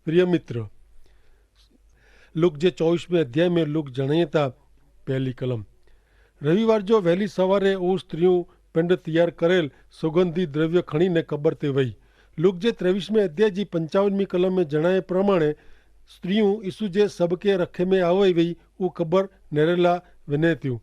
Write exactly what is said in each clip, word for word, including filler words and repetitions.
પ્રિય મિત્ર, લુક જે ચોવીસ મેં અધ્યાય મેં લુક જણાયે તા પહેલી કલમ. રવિવાર જો વહેલી સવારે ઉસ સ્ત્રી પિંડ તૈયાર કરેલ સુગંધિ દ્રવ્ય ખણી ને કબર તે વય. લુક જે ત્રેવીસ મેં અધ્યાય જી પંચાવન મી કલમ મેં જણાયે પ્રમાણે સ્ત્રી ઈસુ જે સબકે રખે મેં આવે વય ઉં કબર નેરેલા વેને તી.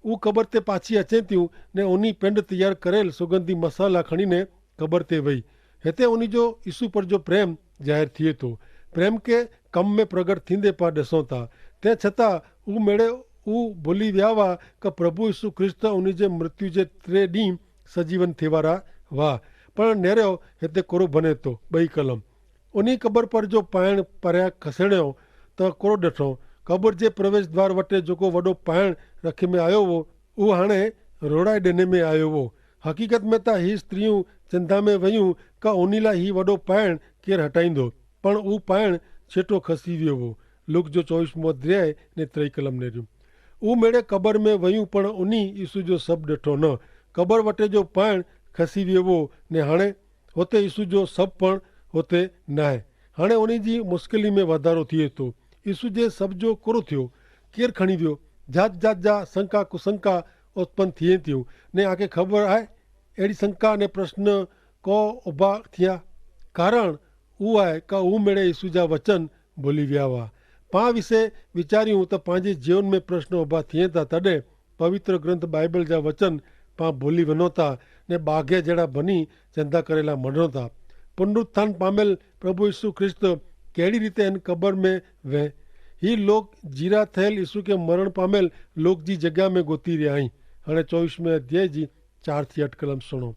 ઉં કબર તે પાછી અચે તી ને ઉની પિંડ તૈયાર કરેલ સુગંધિ મસાલા ખણી ને કબર તે વય. હેતે ઉની જો ઈસુ પર જો પ્રેમ જાહેર થિયે તો, પ્રેમ કે કમ મેં પ્રગટ થીંદે પા દસો તા. તે છતાં ઉં મેળે ઉં ભોલી વ્યાવા કે પ્રભુ ઈસુ ખ્રિસ્ત ઉની જે મૃત્યુ જે ત્રે દી સજીવન થેવારા વાહ. પણ નેરો હેતે કોરો ભને તો બહી કલમ. ઉની કબર પર જો પાયણ પર્યા ખસેણ્યો તો કોરો ડેઠો. કબર જે પ્રવેશ દ્વાર વટે જોકો વડો પાયણ રખી મેં આયો વો, ઉં હાણે રોડાઈ દેને મેં આયો વો. હકીકત મેં તા હી સ્ત્રી ચંદા મેં વયું કા ઉની લા હી વડો પાયણ કેર હટાઈંદો, પણ ઉપાયણ છેટો ખસી વ્યો વો. લુક જો ચોવીસ મોં દ્રેય ને ત્રેય કલમ નેર્યું. ઉમેડે કબર મેં વયું પણ ઉની ઈસુ જો સબ ડેઠો ન. કબર વટે જો પાયણ ખસી વ્યો વો ને હાણે હોતે ઈસુ જો સબ પણ હોતે નાય. હાણે ઉની જી મુશ્કેલી મેં વધારો થિયે તો ઈસુ જે સબ જો કોરો થ્યો? કેર ખણી વ્યો? જાત જાત જા શંકા કુશંકા ઉત્પન થિયે થ્યું. ને આકે ખબર આય એડી શંકા ને પ્રશ્ન કો ઉભા થિયા? કારણ ઉઆય કા ઉમેડે ઈસુ જા વચન ભોલી વ્યાવા. પા વિશે વિચાર્યું તો પાંજે જીવન મેં પ્રશ્ન ઉભા થિયે તા તદે પવિત્ર ગ્રંથ બાઈબલ જા વચન પા ભોલી વનોતા ને બાગ્યા જેડા ભની ચેંદા કરેલા મનોતા. પુનરુત્થાન પામેલ પ્રભુ ઈસુ ખ્રિસ્ત કેડી રીતે એન કબર મેં વહ? હી લોક જીરા થયેલ ઈસુ કે મરણ પામેલ લોક જી જગ્યા મેં ગોતી રહ્યા હૈં. હણે ચોવીસ મેં અધ્યાય જી ચાર થી અટકલમ સુણો.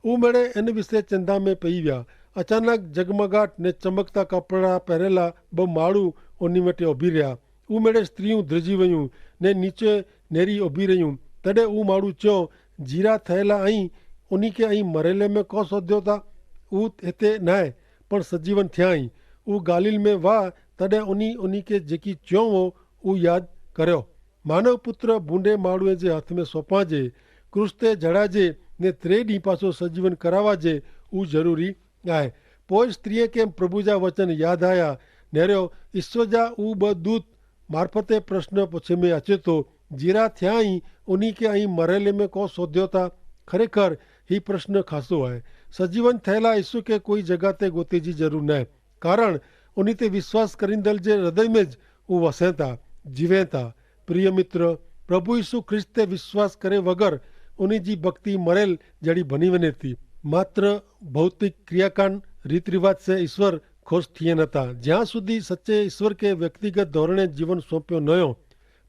ઉમેડે એન વિશે ચેંદા મેં પહી વ્યા. અચાનક જગમગાટ ને ચમકતા કપડા પહેરેલા બહ માળું ઓની વટે ઓભી રહ્યા. ઉમેડે સ્ત્રી ઉં ધ્રજી વયું ને નીચે નેરી ઓભી રહ્યું. તદે ઉં માળું ચ્યો, જીરા થયેલા અહીં ઉની કે અહીં મરેલે મેં કો શોધ્યો તા? ઉં હેતે નાય પણ સજીવન થ્યાઈ. ઉં ગાલિલ મેં વા તદે ઉની ઉની કે જેકી ચ્યો વો ઉં યાદ કર્યો. માનવ પુત્ર ભૂંડે માળુએ જે હાથ મેં સોંપા જે, ક્રૂસ તે જડા જે ને ત્રે દી પાછો સજીવન કરાવા જે ઉં જરૂરી આય. પોય સ્ત્રીએ કે પ્રભુ જા વચન યાદ આયા. નેર્યો ઈસ્વર જા ઉં બહ દૂત મારફતે પ્રશ્ન પછે મેં અચેતો, જીરા થ્યાઈ ઉની કે અહીં મરેલે મેં કો શોધ્યો તા? ખરેખર હી પ્રશ્ન ખાસો આય. સજીવન થયેલા ઈસુ કે કોઈ જગાતે ગોતે જી જરૂર નાય. કારણ ઉની તે વિશ્વાસ કરીંદલ જે હૃદય મેં જ ઉં વસેતા જીવેતા. પ્રિય મિત્ર, પ્રભુ ઈસુ ખ્રિસ્ત તે વિશ્વાસ કરે વગર ઉની જી ભક્તિ મરેલ જેડી ભની વને તી. માત્ર ભૌતિક ક્રિયાકાન રીતરિવાજ સે ઈસ્વર ખુશ થિયે નતા. જ્યાં સુધી સચ્ચે ઈસ્વર કે વ્યક્તિગત ધોરણે જીવન સોંપ્યો નયો,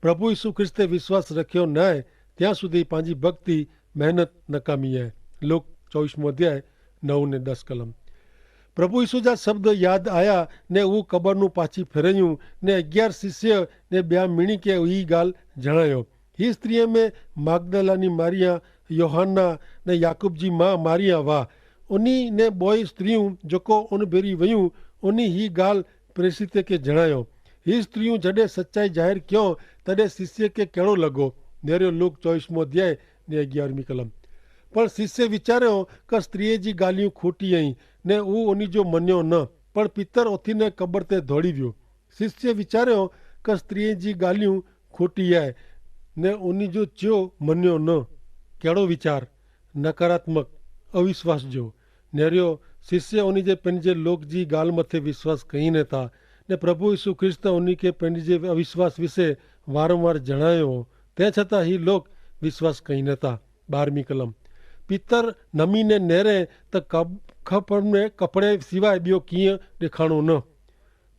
પ્રભુ ઈસુ ખ્રિસ્ત તે વિશ્વાસ રખ્યો નાય, ત્યાં સુધી પાંજી ભક્તિ મહેનત નકામી હૈ. લોક ચોવીસ મોં અધ્યાય નવ ને દસ કલમ. પ્રભુ ઈસુ જા શબ્દ યાદ આયા ને ઉં કબરનું પાછી ફેરયું ને અગિયાર શિષ્ય ને બ્યા મિણી કે હી ગાલ જણાયો. હી સ્ત્રી મેં માગદલાની મારિયા, યોહાના ને યાકૂબ જી મા મારિયા વાહ. ઉની ને બોય સ્ત્રી જોકો ઉન ભેરી વયું, ઉની હી ગાલ પ્રેસિતે કે જણાયો. હી સ્ત્રી જડે સચ્ચાઈ જાહેર ક્યો તદે શિષ્ય કે કેડો લગો? નેર્યો લોક ચોવીસ મોં અધ્યાય ને અગિયારમી કલમ. પણ શિષ્ય વિચાર્યો કે સ્ત્રી જી ગાલિયું ખોટી અહીં ને ઉં ઉની જો મન્યો ન. પણ પિતર ઓથી ને કબર તે ધોડી વ્યો. શિષ્ય વિચાર્યો કે સ્ત્રી જી ગાલિયું ખોટી આય ને ઉની જો ચ્યો મન્યો ન. કેડો વિચાર? નકારાત્મક, અવિશ્વાસ જો. નેર્યો શિષ્ય ઉની જે પેનજે લોક જી ગાલ મતે વિશ્વાસ કહીં નતા. ને પ્રભુ ઈસુ ખ્રિસ્ત ઉની કે પેનજે અવિશ્વાસ વિશે વારંવાર જણાયો. તે છતાં હી લોક વિશ્વાસ કહીં નતા. બારમી કલમ. પિતર નમી ને નેરે તો કપ- કપડે સિવાય બ્યો કિંય દેખાણો ન.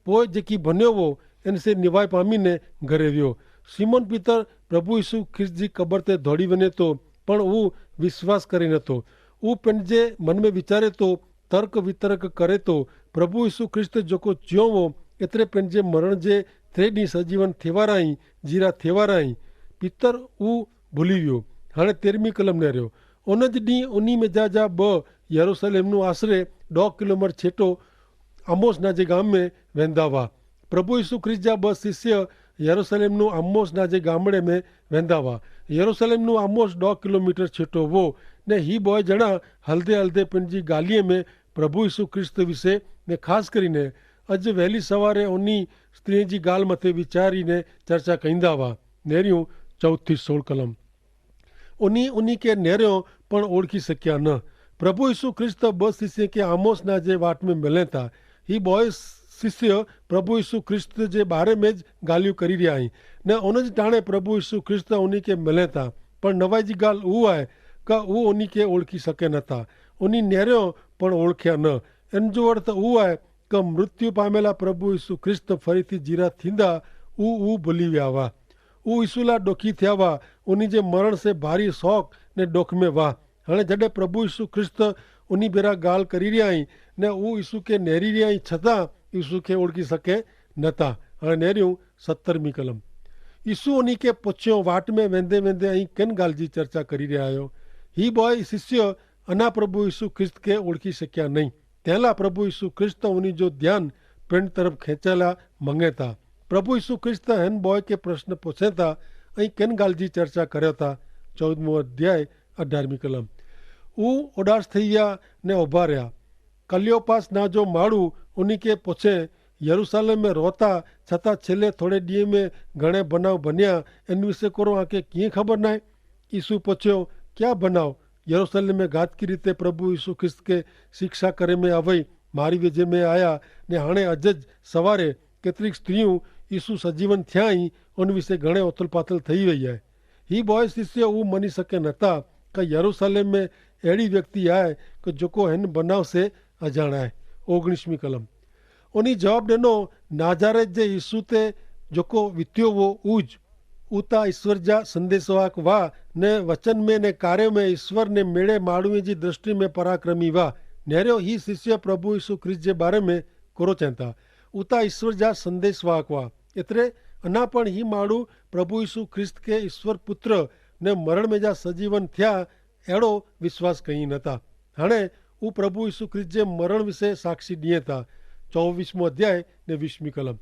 પોય જેકી ભન્યો વો એન સે નિવાય પામી ને ઘરે વ્યો. સિમોન પિતર પ્રભુ ઈસુ ખ્રિસ્ત જી કબર તે ધોડી વને તો, પણ ઉં વિશ્વાસ કરે નતો. ઉં પેનજે મન મેં વિચારે તો, તર્ક વિતર્ક કરે તો, પ્રભુ ઈસુ ખ્રિસ્ત જોકો ચ્યો વો એતરે પેનજે મરણ જે ત્રે દી સજીવન થેવારાઈ જીરા થેવારાઈ. પિતર ઉં ભૂલી વ્યો. હાણે તેરમી કલમ ને રહ્યો. ઓન જ દી ઉની મેં જા જા બ યરુસલેમનું આશરે દો કિલોમીટર છેટો આમોસ ના જે ગામ મેં વેંદા વા. પ્રભુ ઈસુ ખ્રિસ્ત જા બ શિષ્ય યરુસલેમનું આમોસ ના જે ગામડે મેં વેંદા વા. યરુસલેમનું આમોસ દો કિલોમીટર છેટો વો. ને હી બોય જણા હલદે હલદે પન જી ગાલિયે મેં પ્રભુ ઈસુ ખ્રિસ્ત વિશે ને ખાસ કરીને અજ વહેલી સવારે ઉની સ્ત્રી જી ગાલ મતે વિચારી ને ચર્ચા કહીંદા વા. નેર્યું ચૌથી સોળ કલમ. ઉની ઉની કે નેર્યો પણ ઓળખી શક્યા ન. પ્રભુ ઈસુ ખ્રિસ્ત બસ શિષ્ય કે આમોસ ના જે વાટ મેં મિલે તા. હી બોય શિષ્ય પ્રભુ ઈસુ ખ્રિસ્ત જે બારે મેં જ ગાલિયું કરી રહ્યા હી, ને ઉન જ ટાણે પ્રભુ ઈસુ ખ્રિસ્ત ઉની કે મિલે તા. પણ નવાઈ જી ગાલ ઉ આય કે ઉ ઉની કે ઓળખી શકે નતા. ઉની નેર્યો પણ ઓળખ્યા ન. એન જો અર્થ ઉ આય કે મૃત્યુ પામેલા પ્રભુ ઈસુ ખ્રિસ્ત ફરીથી જીરા થીંદા ઉ ઉ ભલી વ્યાવા. ઉ ઈસુ લા ડોખી થ્યાવા. ઉની જે મરણ સે ભારી શોક ને ડોખ મેં વાહ. હણે જડે પ્રભુ ઈસુ ખ્રિસ્ત ઉની ભેરા ગાલ કરી રહ્યા હી ને ઉ ઈસુ કે નેરી રહ્યા હી છતાં ઈસુ કે ઓળખી શકે નતા. હણે નેર્યું સત્તરમી કલમ. ઈસુ ઉની કે પછ્યો વાટ મેં વેંધે વેંધે અહીં કેન ગાલ જી ચર્ચા કરી રહ્યા હો? હી બોય શિષ્ય અના પ્રભુ ઈસુ ખ્રિસ્ત કે ઓળખી શક્યા નહીં. તેલા પ્રભુ ઈસુ ખ્રિસ્ત ઉની જો ધ્યાન પેંડ તરફ ખેંચેલા મંગેતા. પ્રભુ ઈસુ ખ્રિસ્ત હેન બોય કે પ્રશ્ન પોછેતા, અહીં કેન ગાલ જી ચર્ચા કરેતા? ચૌદમો અધ્યાય અઢારમી કલમ. ઉ ઉડાસ થઈ વ્યા ને ઉભા રહ્યા. કલ્યોપાસ ના જો માળુ ઉની કે પોછે, યરૂસાલેમ મેં રોતા છતાં છેલ્લે થોડે દિયે મેં ઘણે બનાવ બન્યા, એન વિશે કોરો આંકે કિંય ખબર નાય? ઈસુ પછ્યો, ક્યા ભનાવ? યરુસલેમ મેં ગાતકી રીતે પ્રભુ ઈસુ ખ્રિસ્ત કે શિક્ષા કરે મેં આવય મારી વેજે મેં આયા. ને હણે અજ જ સવારે કેતરીક સ્ત્રીઓ ઈસુ સજીવન થ્યાઈ ઉન વિશે ઘણે ઓથલ પાથલ થઈ વય હૈ. હી બોય શિષ્ય ઉં મની શકે નતા કે યરુસલેમ મેં એડી વ્યક્તિ આય કે જોકો હેન બનાવ સે અજાણ આય. ઓગણીસમી કલમ. ઉની જવાબ દેનો, નાજારેથ જે ઈસુ તે જોકો વિત્યો વો ઉજ. ઉતા ઈસ્વર જા સંદેસવાક વા, ને વચન મેં ને કાર્યો મેં ઈસ્વર ને મેળે માળુએ જી દ્રષ્ટિ મેં પરાક્રમી વા. નેર્યો હી શિષ્ય પ્રભુ ઈસુ ખ્રિસ્ત જે બારે મેં કોરો ચેંતા. ઉતા ઈસ્વર જા સંદેસવાક વા. એતરે અના પણ હી માળુ પ્રભુ ઈસુ ખ્રિસ્ત કે ઈસ્વર પુત્ર ને મરણ મેં જા સજીવન થ્યા એડો વિશ્વાસ કહીં નતા. હણે ઉપ્રભુ ઈસુ ખ્રિસ્ત જે મરણ વિશે સાક્ષી દિયે તા. ચોવીસમો અધ્યાય ને વીસમી કલમ.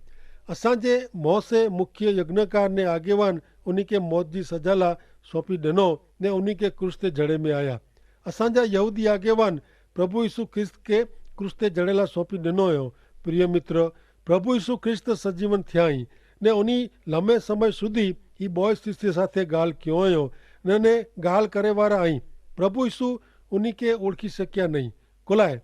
અસાં જે મોસે મુખ્ય યજ્ઞકાર ને આગેવાન ઉની કે મોત જી સજાલા સોંપી દેનો ને ઉની કે ક્રૂસ તે જડે મેં આયા. અસાં જા યહૂદી આગેવાન પ્રભુ ઈસુ ખ્રિસ્ત કે ક્રૂસ તે જડેલા સોંપી દેનો યો. પ્રિય મિત્ર, પ્રભુ ઈસુ ખ્રિસ્ત સજીવન થ્યાઈ ને ઉની લમે સમય સુધી હી બોય શિષ્ય સાથે ગાલ ક્યોંયો ને ને ગાલ કરેવારા અહીં. પ્રભુ ઈસુ ઉની કે ઓળખી શક્યા નહીં. કોલાએ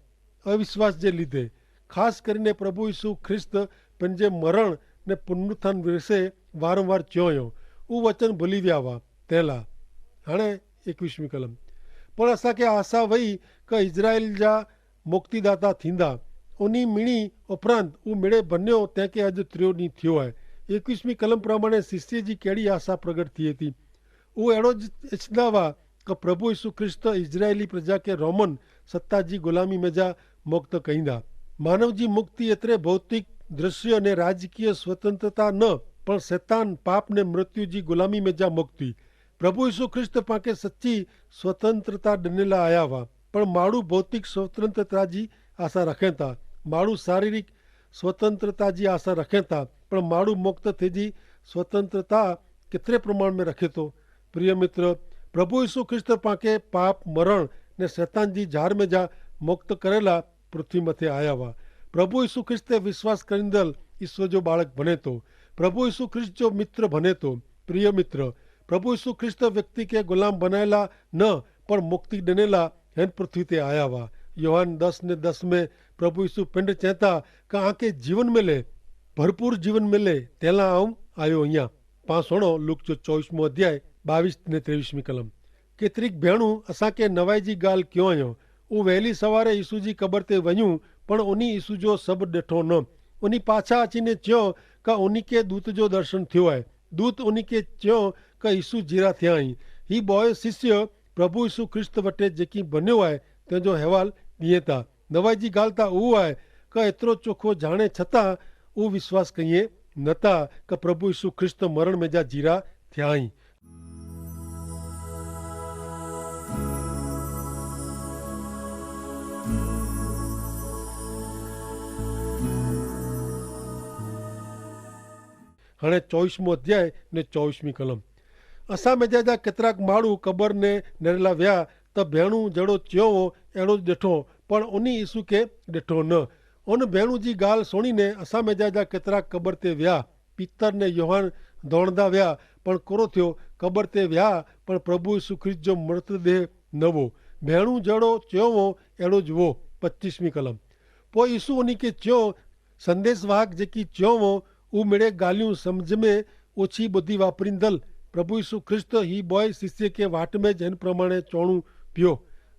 અવિશ્વાસ જે લીધે ખાસ કરીને પ્રભુ ઈસુ ખ્રિસ્ત પેનજે મરણ ને પુનરુત્થાન વિશે વારંવાર ચ્યોંયો. ઉવચન ભૂલી વ્યાવા તેલા. હણે એકવીસમી કલમ. પણ અસાંકે આશા વય કે ઇઝરાયેલ જા મુક્તિદાતા થીંદા. ઉની મિણી ઉપરાંત ઉં મેળે ભન્યો તેંકે અજ ત્રિયો ની થયો હૈ. એકવીસમી કલમ પ્રમાણે શિષ્ય જી કેડી આશા પ્રગટ થી હતી? ઉં એડો જ ઇચ્છદા વા કે પ્રભુ ઈસુ ખ્રિસ્ત ઇઝરાયેલી પ્રજા કે રોમન સત્તા જી ગુલામી મેં જા મુક્ત કહીંદા. માનવ જી મુક્તિ એતરે ભૌતિક દ્રશ્ય ને રાજકીય સ્વતંત્રતા ન, પણ શૈતાન પાપ ને મૃત્યુ જી ગુલામી મેં જા મુક્તિ. પ્રભુ ઈસુ ખ્રિસ્ત પાંકે સચ્ચી સ્વતંત્રતા ડનેલા આયા વા. પણ માણુ ભૌતિક સ્વતંત્રતા જી આશા રખેતા, માણુ શારીરિક સ્વતંત્રતા જી આશા રખેતા, પણ માણુ મુક્ત થે જી સ્વતંત્રતા કેતરે પ્રમાણ મેં રખેતો? પ્રિય મિત્ર, પ્રભુ ઈસુ ખ્રિસ્ત પાંકે પાપ, મરણ ને શૈતાન જી ઝાર મેં જા મુક્ત કરેલા પૃથ્વી મતે આયા વા. પ્રભુ ઈસુ ખ્રિસ્ત તે વિશ્વાસ કરીંદલ ઈસુ જો બાળક ભનેતો. પ્રભુ ઈસુ ખ્રિસ્ત જો મિત્ર ભનેતો. પ્રિય મિત્ર, પ્રભુ ઈસુ ખ્રિસ્ત વ્યક્તિ કે ગુલામ બનાયેલા ન, પણ મુક્તિ ડનેલા હેન પૃથ્વી તે આયા વા. યોહાન દસ ને દસ મેં પ્રભુ ઈસુ પિંડ ચેતા કે આંકે જીવન મેલે, ભરપૂર જીવન મેલે, તેલા આઉં આયો અહિયા. પાં સુણો લૂક જો ચોવીસમો અધ્યાય બાવીસ ને ત્રેવીસમી કલમ. કેતરીક ભેણું અસાંકે નવાઈ જી ગાલ ક્યો અયો. ઉં વહેલી સવારે ઈસુ જી કબર તે વયું, પણ ઉની ઈસુ જો સબ ડેઠો ન. ઉની પાછા અચીને ચ્યો કે ઉની કે દૂત જો દર્શન થયો હૈ. દૂત ઉની કે ચ્યો કે ઈસુ જીરા થ્યા હી. હી બોય શિષ્ય પ્રભુ ઈસુ ખ્રિસ્ત વટે જેકી બન્યો હૈ તેનો હેવાલ દિયે તા. નવાઈ જી ગાલ તા ઉ હૈ કે એતરો ચોખો જાણે છતાં ઉ વિશ્વાસ કહિયે નતા કે પ્રભુ ઈસુ ખ્રિસ્ત મરણ મેં જા જીરા થ્યા હી. હણે ચોવીસમો અધ્યાય ને ચોવીસમી કલમ. અસા મેં જા કેતરાક માળુ કબર ને નેરેલા વ્યા, તો ભેણું જેડો ચ્યોવો એડો જ ડેઠો, પણ ઉની ઈસુ કે ડેઠો ન. અન ભેણું જી ગાલ સોણીને અસામે જા જા કેતરા કબર તે વ્યા. પિતર ને યોહાન દોણદા વ્યા, પણ કોરો થ્યો? કબર તે વ્યા, પણ પ્રભુ ઈસુ ખ્રિસ્ત જો મૃતદેહ નવો. ભેણું જેડો ચ્યોવો એડો જ વો. પચ્ચીસમી કલમ. પોય ઈસુ ઓની કે ચ્યો, સંદેસવાહક જેકી ચ્યોવો ઉમેડે ગાલિયું સમઝ મેં ઓછી બધી વાપરીંદલ. પ્રભુ ઈસુ ખ્રિસ્ત હી બોય શિષ્ય કે વાટ મેં જેન પ્રમાણે ચોણું પ્યો.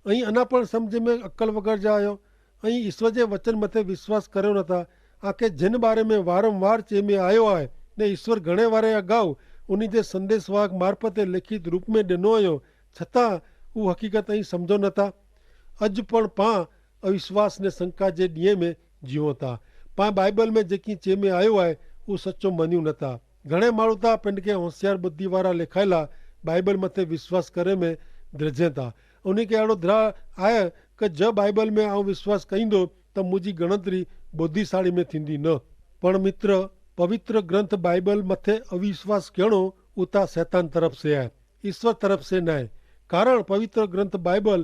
અહીં અના પણ સમઝ મેં અક્કલ વગર જા આયો. અહીં ઈસ્વર જે વચન મતે વિશ્વાસ કર્યો નતા. આકે જેન બારે મેં વારંવાર ચેમે આયો આય, ને ઈસ્વર ઘણે વારે અગાઉ ઉની જે સંદેસવાહક મારફતે લેખિત રૂપ મેં ડેનો આયો, છતાં ઉહ હકીકત અહીં સમઝો નતા. અજ પણ પા અવિશ્વાસ ને શંકા જે દિયે મેં જીવો તા. પા બાઈબલ મેં જેકી ચેમે આયો આય ઉહ સચો મન્યું નતા. ઘણે માણું તા પેંડ કે હોશિયાર બુદ્ધિવારા લેખાયેલા બાઈબલ મતે વિશ્વાસ કરે મેં દ્રજે તા. ઉની કે આડો દ્રા આય કે જ બાઈબલ મેં આઉં વિશ્વાસ કઈંદો, તો મુજી ગણતરી બુદ્ધિશાળી મેં થીંદી ન. પણ મિત્ર, પવિત્ર ગ્રંથ બાઈબલ મતે અવિશ્વાસ કહેણો ઉતા સૈતાન તરફ સે આય, ઈસ્વર તરફ સે નાય. કારણ પવિત્ર ગ્રંથ બાઈબલ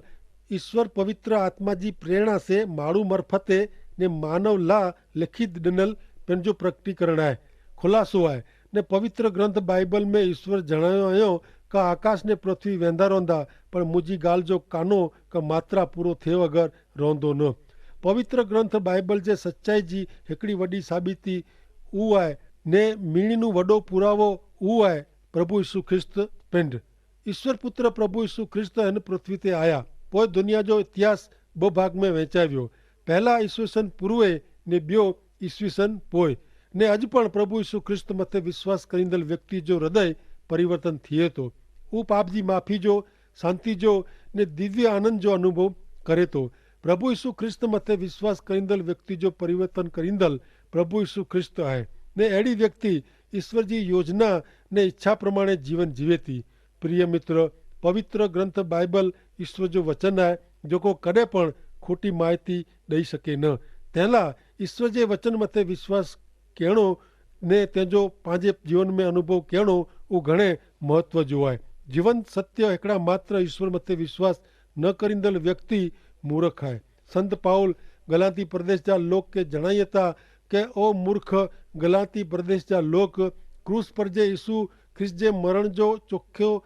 ઈસ્વર પવિત્ર આત્મા જી પ્રેરણા સે માણું મરફતે ને માનવ લા લેખિત ડનલ પેનજો પ્રકટીકરણ આય, ખુલાસો આય. ને પવિત્ર ગ્રંથ બાઈબલ મેં ઈસ્વર જણાયો અયો, કા આકાશ ને પૃથ્વી વેંધા રોંધા, પણ મુજી ગાલ જો કાનો કા માત્રા પૂરો થેવ અગર રોંધો ન. પવિત્ર ગ્રંથ બાઈબલ જે સચ્ચાઈ જી હેકડી વડી સાબિતી ઉ આય, ને મીણી નું વડો પુરાવો ઉ આય. પ્રભુ ઈસુ ખ્રિસ્ત પિંડ ઈસ્વર પુત્ર પ્રભુ ઈસુ ખ્રિસ્ત એન પૃથ્વી તે આયા. પોય દુનિયા જો ઇતિહાસ બહ ભાગ મેં વહેંચાવ્યો. પહેલા ઈસ્વીસન પૂર્વે ને બ્યો ઈસ્વીસન પોય. ને અજ પણ પ્રભુ ઈસુ ખ્રિસ્ત મતે વિશ્વાસ કરીંદલ વ્યક્તિ જો હૃદય પરિવર્તન થિયે તો, ઉપાપ જી માફી જો, શાંતિ જો, ને દિવ્ય આનંદ જો અનુભવ કરે તો. પ્રભુ ઈસુ ખ્રિસ્ત મતે વિશ્વાસ કરીંદલ વ્યક્તિ જો પરિવર્તન કરીંદલ પ્રભુ ઈસુ ખ્રિસ્ત આય. ને એડી વ્યક્તિ ઈસ્વર જી યોજના ને ઇચ્છા પ્રમાણે જીવન જીવેતી. પ્રિય મિત્ર, પવિત્ર ગ્રંથ બાઈબલ ઈસ્વર જો વચન આય, જોકો કદે પણ ખોટી માહિતી દઈ શકે ન. તેલા ઈસ્વર જે વચન મતે વિશ્વાસ કહેણો ને તેજો પાંજે જીવન મેં અનુભવ કહેણો ઉં ઘણે મહત્વ જોવાય. જીવન સત્ય હેકડા માત્ર ઈસ્વર મતે વિશ્વાસ ન કરીંદલ વ્યક્તિ મૂરખ આય. સંત પાઉલ ગલાતી પ્રદેશ જા લોક કે જણાયતા કે ઓ મૂર્ખ ગલાતી પ્રદેશ જા લોક, ક્રૂસ પર જે ઈસુ ખ્રિસ્ત જે મરણ જો ચોખ્યો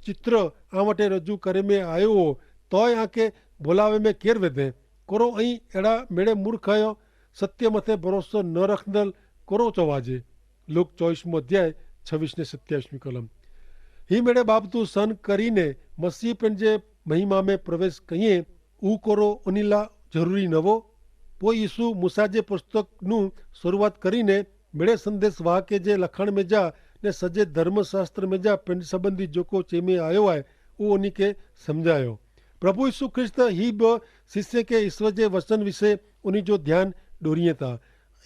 ચિત્ર આ વટે રજૂ કરે મેં આયો હો, તોય આંકે ભોલાવે મેં કેર વેધે? કોરો અહીં એડા મેળે મૂર્ખ આયો? સત્ય મતે ભરોસો ન રખદલ કોરો ચોવાજે? લોક ચોવીસમો અધ્યાય છવીસ ને સત્યાવીસમી કલમ. હી મેડે બાબતુ સન કરીને મસીહ પેનજે મહિમા મેં પ્રવેશ કહિએ ઉકોરો ઉનીલા જરૂરી નવો. પોઈ ઈસુ મૂસા જે પુસ્તકનું શરૂઆત કરીને મેડે સંદેશ વાહકે જે લખાણ મેં જા ને સજે ધર્મશાસ્ત્ર મેં જા પેનજ સંબંધી જોકો ચેમે આયો આય ઉ ઉની કે સમઝાયો. પ્રભુ ઈસુ ખ્રિસ્ત હી બ શિષ્ય કે ઈસવ જે વચન વિશે ઉની જો ધ્યાન ડોરિયે તા.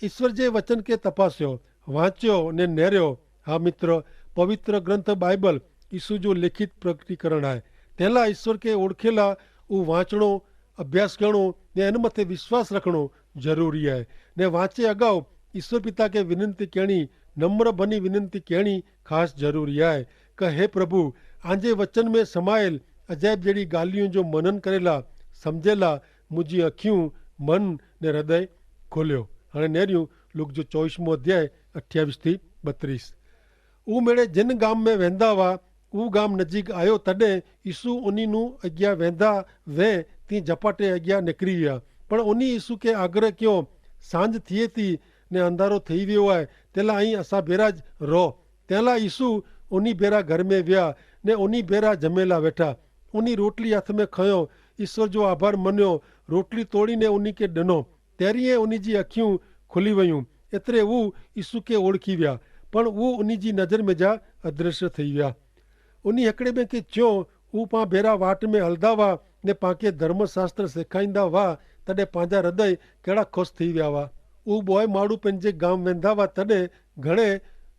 ઈસ્વર જે વચન કે તપાસ્યો, વાંચ્યો ને નેર્યો. હા મિત્ર, પવિત્ર ગ્રંથ બાઈબલ ઈસુ જો લેખિત પ્રકટીકરણ આય. તેલા ઈસ્વર કે ઓળખેલા ઉં વાંચણો, અભ્યાસ કરણો ને એન મતે વિશ્વાસ રખણો જરૂરી આય. ને વાંચે અગાઉ ઈસ્વર પિતા કે વિનંતી કહેણી, નમ્ર ભની વિનંતી કહેણી ખાસ જરૂરી આય. કે હે પ્રભુ, આજે વચન મેં સમાયેલ અજાયબ જેડી ગાલિયું જો મનન કરેલા, સમઝેલા, મુજી અખ્યું, મન ને હૃદય ખોલ્યો. હણે નેર્યું લુક જો ચોવીસમો અધ્યાય અઠ્યાવીસ થી બત્રીસ. ઉમેડે જેન ગામ મેં વહેંદા વા ઉ ગામ નજીક આયો તદે ઈસુ ઉની નું અગિયા વહેંદા વે તી જપાટે અગિયા નેકરી વ્યા. પણ ઉની ઈસુ કે આગ્રહ ક્યો, સાંજ થિયે તી ને અંધારો થઈ વ્યો આય, તેલા અહીં અસા ભેરા જ રોહ. તેલા ઈસુ ઉની ભેરા ઘર મેં વ્યા ને ઉની ભેરા જમેલા વેઠા. ઉની રોટલી હાથ મેં ખયો, ઈસ્વર જો આભાર મન્યો, રોટલી તોડી ને ઉની કે ડનો. તેરી એ ઉની જી અખ્યું ખુલી વયું. એતરે ઉ ઈસુ કે ઓળખી વ્યા, પણ ઉ ઉની જી નજર મેં જા અદ્રશ્ય થઈ વ્યા. ઉની હેકડ઼ે મેં કે ચ્યો, ઉ પાં ભેરા વાટ મેં હલદા વા ને પાંકે ધર્મશાસ્ત્ર સેખાઈંદા વા, તદે પાંજા હૃદય કેડા ખુશ થઈ વ્યા વા. ઉ બોય માડૂ પેનજે ગામ વેંધા વા તદે ઘણે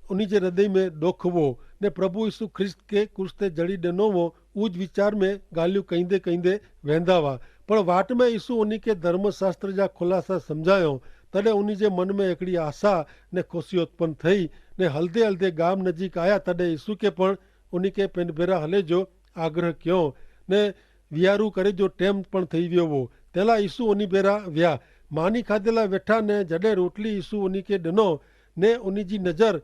ઉની જે હૃદય મેં દોખવો ને પ્રભુ ઈસુ ખ્રિસ્ત કે કુસ્તે જડી દેનો વો. ઉજ વિચાર મેં ગાલિયું કઈંદે કઈંદે વેંધા વા. પણ વાટ મેં ઈસુ ઉની કે ધર્મશાસ્ત્ર જા ખુલાસા સમઝાયો. તદે ઉની જે મન મેં એકડી આશા ને ખુશી ઉત્પન થઈ. ને હલદે હલદે ગામ નજીક આયા તદે ઈસુ કે પણ ઉની કે પેનભેરા હલે જો આગ્રહ ક્યો ને વિયારૂ કરે જો ટેમ પણ થઈ વ્યો વો. તેલા ઈસુ ઉની ભેરા વ્યા. માની ખાધેલા વેઠા ને જડે રોટલી ઈસુ ઉની કે ડનો, ને ઉની જી નજર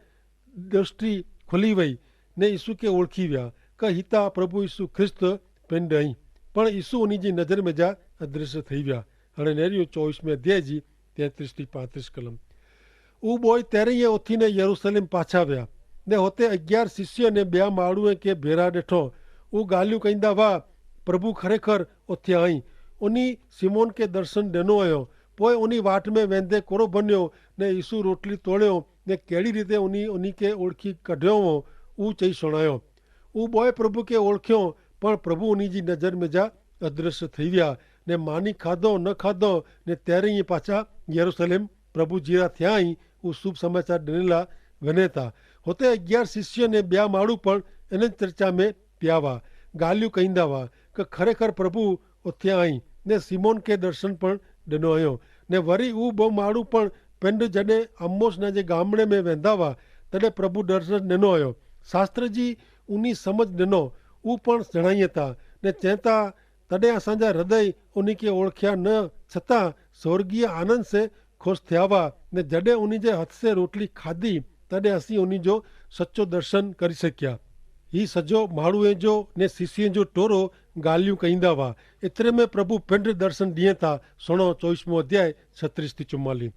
દષ્ટિ ખુલી વય, ને ઈસુ કે ઓળખી વ્યા કે હિતા પ્રભુ ઈસુ ખ્રિસ્ત પેંડ અહીં. પણ ઈસુ ઉની જી નજર મેં જા અદ્રશ્ય થઈ વ્યા. હણે નેર્યું ચોવીસ મેં અધ્યાય જી તેત્રીસ થી પાંત્રીસ કલમ. ઉબોય તેરે યે ઓથી ને યરુસલેમ પાછા વ્યા, ને હોતે અગિયાર શિષ્ય ને બ્યા માળુએ કે ભેરા ડેઠો. ઉ ગાલ્યું કૈંદા વા, પ્રભુ ખરેખર ઓથ્યા અહીં. ઉની સિમોન કે દર્શન ડેનો અયો. પોય ઉની વાટ મેં વેંધે કોરો ભન્યો, ને ઈસુ રોટલી તોડ્યો, ને કેડી રીતે ઉની ઉની કે ઓળખી કઢ્યો વો, ઉ ચહી સુણાયો. ઉ બોય પ્રભુ કે ઓળખ્યો, પણ પ્રભુ ઉની જી નજર મેં જા અદ્રશ્ય થઈ વ્યા, ને માની ખાધો ન ખાધો, ને તેરે પાછા યરુસલેમ પ્રભુ જીરા થ્યાઈ ઉ શુભ સમાચાર ડનેલા વનેતા. હોતે અગિયાર શિષ્ય ને બ્યા માળુ પણ એન ચર્ચા મેં પ્યાવા ગાલ્યું કૈંદા વા, કે ખરેખર પ્રભુ ઓથ્યા આઈ, ને સિમોન કે દર્શન પણ ડેનો અયો. ને વરી ઉ બહુ માળુ પણ પેંડ જડે અમ્મોસ ના જે ગામડે મેં વેંધાવા, તડે પ્રભુ દર્શન ડેનો અયો. શાસ્ત્ર જી ઉની સમજ ડેનો ઉ પણ જણાઈ હતા, ને ચેતા તદે અસાંજા હૃદય ઉની કે ઓળખ્યા ન છતાં સ્વર્ગીય આનંદ સે ખુશ થ્યાવા, ને જડે ઉની જે હથ સે રોટલી ખાધી તદે અસી ઉની જો સચો દર્શન કરી શક્યા. હી સજો માળુએ જો ને શિષ્ય જો ટોરો ગાલિયું કહીંદા વા. એતરે મેં પ્રભુ પિંડ દર્શન દિયે તા. સુણો ચોવીસમો અધ્યાય છત્રીસ થી ચુમાલી.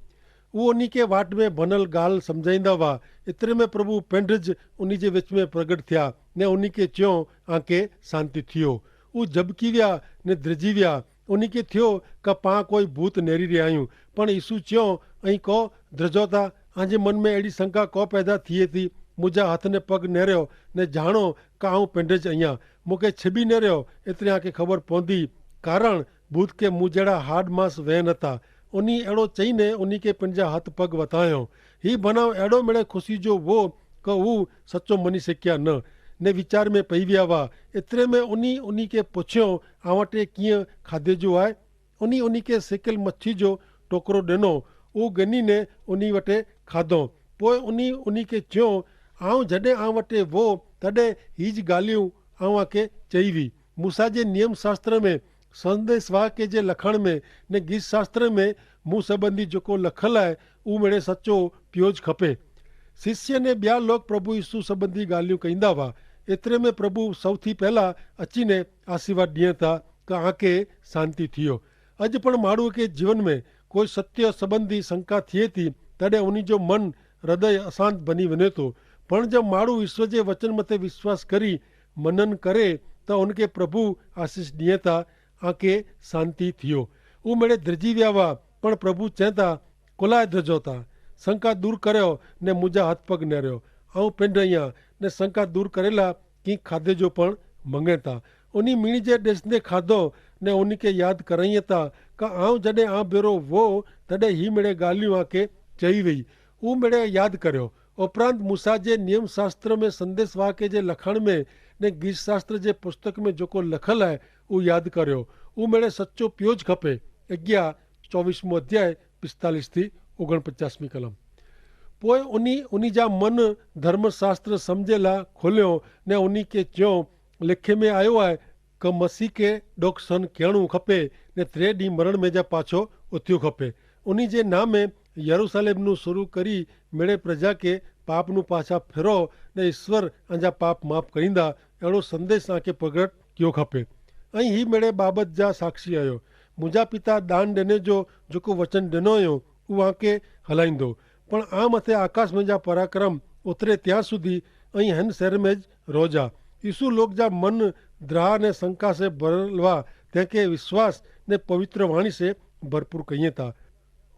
ઉ ઉની કે વાટ મેં ભનલ ગાલ સમઝાઈંદા વા. એતરે મેં પ્રભુ પિંડ જ ઉની જે વિચ મેં પ્રગટ થ્યા, ને ઉની કે ચ્યો, આંકે શાંતિ થિયો. ઉ જબકી વ્યા ને દ્રજી વ્યા. ઉની કે થ્યો કે પાં કોઈ ભૂત નેરી રહ્યા આયું. પણ ઈસુ ચ્યો, અહીં કો દ્રજો તા? આંજે મન મેં એડી શંકા કો પૈદા થિયે થી? મુજા હથ ને પગ નેર્યો, ને જાણો કે આઉં પેંડે જ અહિયા. મુકે છબી નેર્યો એતરે આંકે ખબર પોંદી, કારણ ભૂત કે મુજેડા હાડ માસ વહેન હતા. ઉની એડો ચહીને ઉની કે પેંજા હથ પગ વતાયો. હી ભનાવ એડો મેળે ખુશી જો વો કે ઉ સચો મની શક્યા ન, ને વિચાર મેં પૈવ્યા વા. એતરે મેં ઉની ઉની કે પોછ્યો, આવાટે કિયા ખાધે જો આય? ઉની ઉની કે સેકેલ મચ્છી જો ટોકરો ડેનો. ઉ ગની ને ઉની વટે ખાધો. પોય ઉની ઉની કે ચ્યો, આઉં જડે આવાટે વો તડે હી જ ગાલિયું આવાં કે ચહીવી. મૂસા જે નિયમશાસ્ત્ર મેં સંદેસવાહ કે જે લખાણ મેં ને ગીતશાસ્ત્ર મેં મું સંબંધી જોકો લખલ આય, ઉ મેળે સચો પ્યો જ ખપે. શિષ્ય ને બ્યા લોક પ્રભુ ઈસુ સંબંધી ગાલિયું કહીંદા વા. એતરે મેં પ્રભુ સૌથી પહેલા અચીને આશીર્વાદ દિયે તા કે આંકે શાંતિ થિયો. અજ પણ માણૂ કે જીવન મેં કોઈ સત્ય સંબંધી શંકા થિયે તી, તડે ઉની જો મન હૃદય અશાંત બની વને તો. પણ જો માણૂ ઈસવ જે વચન મતે વિશ્વાસ કરી મનન કરે, તો ઉનકે પ્રભુ આશીસ દિયે તા આંકે શાંતિ થિયો. ઉમેડે ધ્રજી વ્યાવા, પણ પ્રભુ ચેતા, કોલાએ ધ્રજો તા? શંકા દૂર કર્યો ને મુજા હાથ પગ નેર્યો. આઉં પેંડ્રહિયા ને શંકા દૂર કરેલા કિંક ખાધે જો પણ મંગેતા. ઉની મિણી જે દેશ ને ખાધો ને ઉની કે યાદ કરાઈ તા, કા આઉં જડે આ ભેરો વો તડે હી મેડે ગાલિયું આકે ચહી વહી. ઉમેડે યાદ કર્યો. ઉપરાંત મૂસા જે નિયમશાસ્ત્ર મેં સંદેસવાહ કે જે લખાણ મેં ને ગીતશાસ્ત્ર જે પુસ્તક મેં જોકો લખલ હૈ, ઉ યાદ કર્યો. ઉમેડે સચો પ્યો જ ખપે. અગિયા ચોવીસમો અધ્યાય પિસ્તાલીસ થી ઓગણપચાસમી કલમ. પોય ઉની ઉની જા મન ધર્મશાસ્ત્ર સમઝેલા ખોલ્યો ને ઉની કે ચ્યો, લેખે મેં આયો આય કે મસીહ કે ડોક સન કહેણું ખપે ને ત્રે દી મરણ મેં જા પાછો ઉથ્યો ખપે. ઉની જે નામે યરૂસાલેમનું શરૂ કરી મેળે પ્રજા કે પાપનું પાછા ફેરો ને ઈસ્વર આંજા પાપ માફ કરીંદા, એડો સંદેસ આંકે પ્રગટ કયો ખપે. અહીં હી મેળે બાબત જા સાક્ષી આયો. મુજા પિતા દાન દેને જો જોકો વચન દેનો આયો, ઉ આંકે હલાઈંદો. પણ આ મતે આકાશ મેં જા પરાક્રમ ઉતરે ત્યાં સુધી અહીં હેન શહેર મેં જ રોજા. ઈસુ લોક જા મન દ્રાહ ને શંકા સે ભરલવા તેંકે વિશ્વાસ ને પવિત્રવાણી સે ભરપૂર કહિયે તા.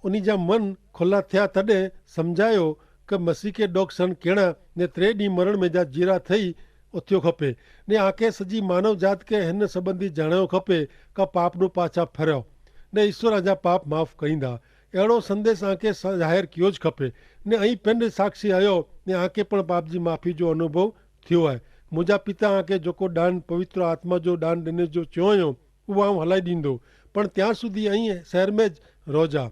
ઉની જા મન ખોલા થ્યા તદે સમઝાયો કે મસીહ કે ડોક સન કેણા ને ત્રે દી મરણ મેં જા જીરા થઈ ઓથ્યો ખપે. ને આંકે સજી માનવ જાત કે હેન સંબંધી જણાયો ખપે કા પાપનું પાછા ફેર્યો ને ઈસ્વર આંજા પાપ માફ કરીંદા. એડો સંદેસ આંકે જાહેર કિયો જ ખપે. ને અહીં પેંડ સાક્ષી આયો ને આંકે પણ પાપ જી માફી જો અનુભવ થ્યો હૈ. મુજા પિતા આંકે જોકો દાન પવિત્ર આત્મા જો દાન દેને જો ચ્યોંયો ઉ આઉં હલાઈ દીંદો. પણ ત્યાં સુધી અહીં શહેર મેં જ રોજા.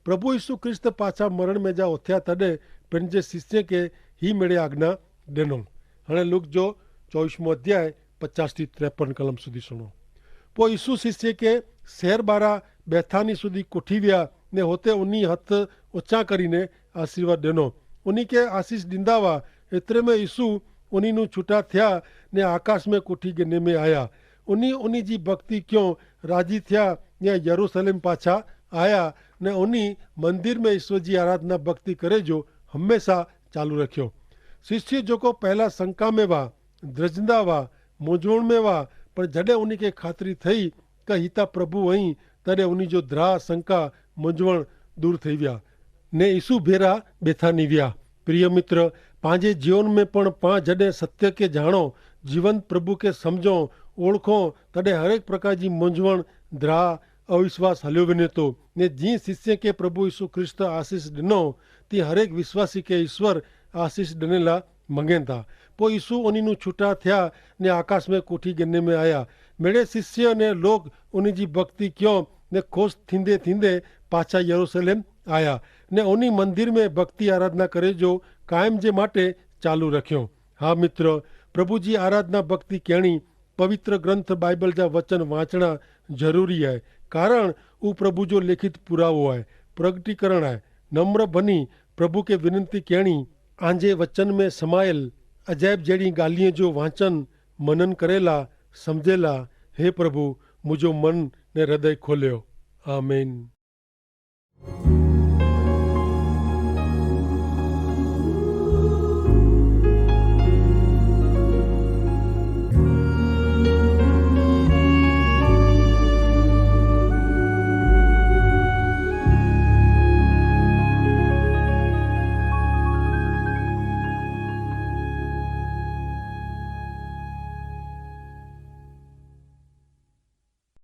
પ્રભુ ઈસુ ખ્રિસ્ત પાછા મરણ મેં જા ઓથ્યા તદે પેનજે શિષ્ય કે હી મેળે આજ્ઞા દેનો. હણે લુક જો ચોવીસમો અધ્યાય પચાસ થી ત્રેપન કલમ સુધી સુણો. પો ઈસુ શિષ્ય કે શહેર બારા બેથાની સુધી કોઠી વ્યા. ને હોતે ઉની હત ઓચા કરીને આશીર્વાદ દેનો, ઉની કે આશીસ દીંદા વા. એતરે મેં ઈસુ ઉની નુ છુટા થ્યા ને આકાશ મેં કોઠી ગેને મેં આયા. ઉની ઉની જી ભક્તિ ક્યો રાજી થ્યા ને યરુસલેમ પાછા આયા. ને ઉની મંદિર મેં ઈસુ જી આરાધના ભક્તિ કરે જો હમેંશા ચાલુ રખ્યો. શિષ્ય જોકો પહેલા શંકા મેં વા, દ્રજંદા વા, મોજવણ મેં વા, પણ જડે ઉની કે ખાતરી થઈ કે હિતા પ્રભુ અહીં, તદે ઉની જો દ્રાહ શંકા મોજવણ દૂર થઈ વ્યા. ને ઈસુ ભેરા બેથા નિવ્યા. પ્રિય મિત્ર, પાંજે જીવન મેં પણ પાં જડે સત્ય કે જાણો, જીવન પ્રભુ કે સમજો, ઓળખો, તદે હરેક પ્રકાર જી મોજવણ, દ્રાહ, અવિશ્વાસ હલ્યો વેને તો. ને જી શિષ્ય કે પ્રભુ ઈસુ ખ્રિસ્ત આશીસ દનો, તી હરેક વિશ્વાસી કે ઈસ્વર આશીસ દનેલા મંગેતા. પો ઈસુ ઉની નુ છુટા થ્યા ને આકાશ મેં કોઠી ગેને મેં આયા. મેડે શિષ્ય ને લોક ઉની જી ભક્તિ ક્યો ને ખુશ થીંદે થીંદે પાછા યરુસલેમ આયા. ને ઉની મંદિર મેં ભક્તિ આરાધના કરે જો કાયમ જે માટે ચાલુ રખ્યો. હા મિત્ર, પ્રભુ જી આરાધના ભક્તિ કહેણી પવિત્ર ગ્રંથ બાઈબલ જા વચન વાંચણા જરૂરી હૈ. કારણ ઉપ્રભુ જો લેખિત પુરાવો હૈ, પ્રગટીકરણ હૈ. નમ્ર ભની પ્રભુ કે વિનંતી કહેણી, આજે વચન મેં સમાયેલ અજાયબ જેડી ગાલિયે જો વાંચન મનન કરેલા સમઝેલા. હે પ્રભુ, મુજો મન ને હૃદય ખોલ્યો. આમેન.